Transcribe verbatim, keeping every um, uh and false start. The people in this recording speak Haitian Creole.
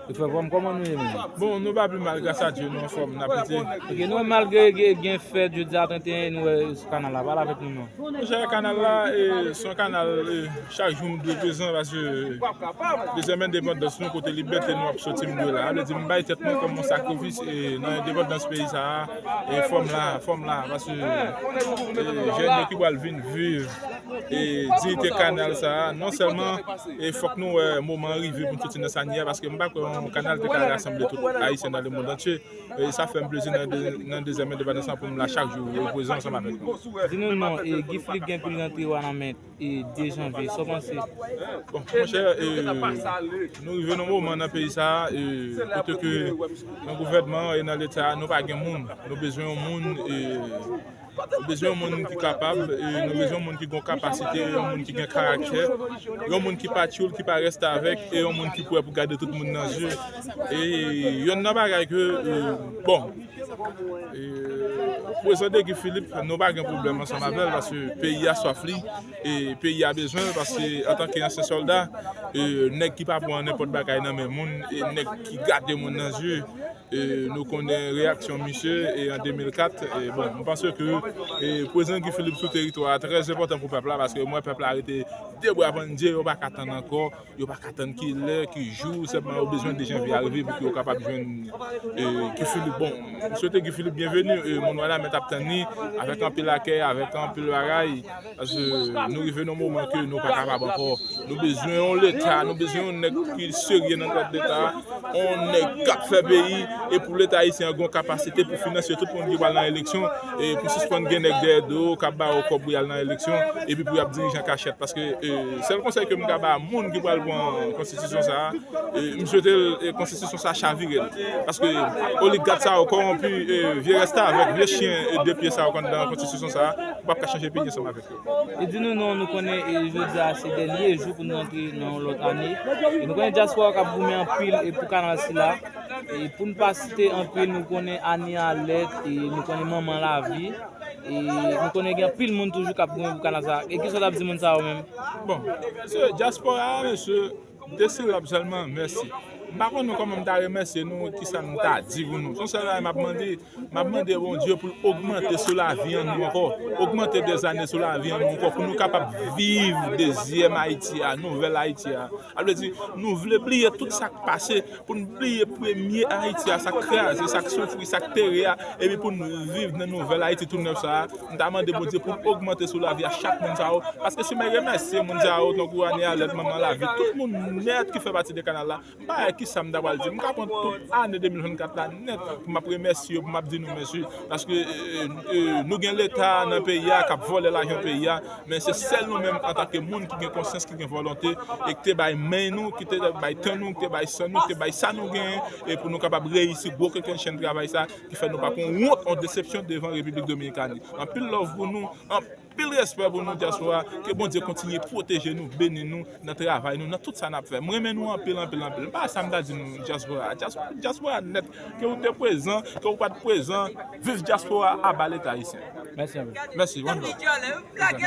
Frè pa m, kòman nou ye menm? Bon, nou pa pi mal, gras a Dye, nou anfòm, n ap piti. Ok, nou wè malgre gen fèt jodi a trannteyen, nou wè sou kanal la, pale avèk nou non. Monchè, kanal la, e, se yon kanal, e, chak jou m dwe prezan, paske dezyèm endepandans nou, kote libète nou ap soti, m dwe la. Sa vle di, m bay tèt mwen kòm yon sakrifis, e, nan endepandans peyi sa a, e, fò m la, fò m la, paske, e, jèn yo ki pral vin viv, e, diyite kanal sa a, non sèlman, e, fòk nou wè moman an rive pou n soti nan sa n ye a, paske m pa kwè yon kanal te ka rasanble tout Ayisyen nan lemonn antye. E sa fè m plezi nan de-, nan dezyèm endepandans lan pou m la chak jou e prezan ansanm avèk nou. Di nou non, e Guy Philippe gen pou l rantre Wanament e de janvye, sa w panse? Bon, monchè, e, nou rive nan moman nan peyi sa a, e, kote ke nan gouvènman e nan leta, nou pa gen moun. Nou bezwen yon moun, e, nou bezwen yon moun ki kapab, e, nou bezwen yon moun ki gen kapasite, yon moun ki gen karaktè, yon moun ki pa tchoul, ki pa restavèk, e yon moun ki prè pou gade tout moun nan zye. E yonn nan bagay ke, e, bon, e, prezan de Guy Philippe, nou pa gen pwoblèm ansanm avè l, paske peyi a swaf li, e peyi a bezwen l, paske antanke ansyen sòlda, e, nèg ki pa pran nenpòt bagay nan men moun, e nèg ki gade moun nan zye, e, nou konnen reyaksyon misye, e, an de mil kat, e, bon, m panse ke, e, prezan Guy Philippe sou teritwa a trè enpòtan pou pèp la, paske m wè pèp la rete de bra pandye, yo pa ka tann ankò, yo pa ka tann ki lè, ki jou, sèlman yo bezwen de janvye a rive pou ke yo kapab jwenn, e, Guy Philippe. Bon, m swete Guy Philippe byenveni, e, moun Wanament ap tann li avèk anpil akèy, avèk anpil bagay, paske nou rive nan moman ke nou pa kapab ankò. Nou bezwen yon leta, nou bezwen yon nèg ki serye nan tèt leta, yon nèg k ap fè peyi, e pou leta ayisyen an gen yon kapasite pou finanse tout moun ki pral nan eleksyon, e pou sispann gen nèg dèyè do k ap ba yo kòb pou y al nan eleksyon, epi pou y ap dirije an kachèt. Paske, e, sèl konsèy ke m ka ba moun ki pral pran konstitisyon sa a, e, m swete l, e, konstitisyon sa a chavire l. Paske oligak sa yo kòwonpi, e, vye restavèk, vye chen, e, de pye sa yo k anndan konstitisyon sa a, ou p ap ka chanje peyi ansanm avèk yo. E di nou non, nou konnen, e, jodi a se dènye jou pou nou rantre nan yon lòt ane. E nou konnen dyaspora k ap goumen anpil, e, pou kanal sila. E pou n pa site anpil, nou konnen Ani Alèt, e nou konnen Manman Lavi. E nou konnen gen anpil moun toujou k ap goumen pou kanal sa. E kisa w t ap di moun sa yo menm? Bon, se dyaspora a, mesye, de silab sèlman, mèsi. M pa konnen kòman m ta remèsye nou, kisa m ta di pou nou. Se yon sèl bagay m ap mande, m ap mande Bondye pou l ogmante sou lavi an nou ankò. Ogmante dè zane sou lavi an nou ankò, pou nou kapab viv dezyèm Ayiti a, nouvèl Ayiti a. Sa vle di, nou vle bliye tout sa k pase, pou n bliye premye Ayiti a, sa k kraze, sa k soufri, sa k tere a, epi pou n viv nan nouvèl Ayiti tou nèf sa a. M ta mande Bondye pou l ogmante sou lavi a chak moun sa yo. Paske si mwen remèsye moun sa yo, tankou Ani Alèt, Manman Lavi, tout moun nèt ki fè pati de kanal la, m pa wè kisa m ta pral di. M ka pran tout ane de mil vennkat la nèt pou m ap remèsye yo, pou m ap di nou mèsi. Paske, e, e, e, nou gen leta nan peyi a k ap vòlè lajan peyi a, men se sèl nou menm antanke moun ki gen konsyans, ki gen volonte, e ki te bay men nou, ki te bay tan nou, ki te bay san nou, ki te bay sa nou genyen, e pou nou kapab reyisi gwo kokennchenn travay sa, ki fè nou pa pran wont, yon desepsyon devan Repiblik Dominikani. Anpil love pou nou, anpil respè pou nou, dyaspora. Ke Bondye kontinye pwoteje nou, beni nou nan travay nou, nan tout sa n ap fè. M renmen nou anpil, anpil, anpil. M pa sa m ta di nou, dyaspora. Dyas-, dyaspora nèt, ke ou te prezan, ke ou pa t prezan, viv dyaspora, aba Leta ayisyen. Mèsi anpil. Mèsi, one love.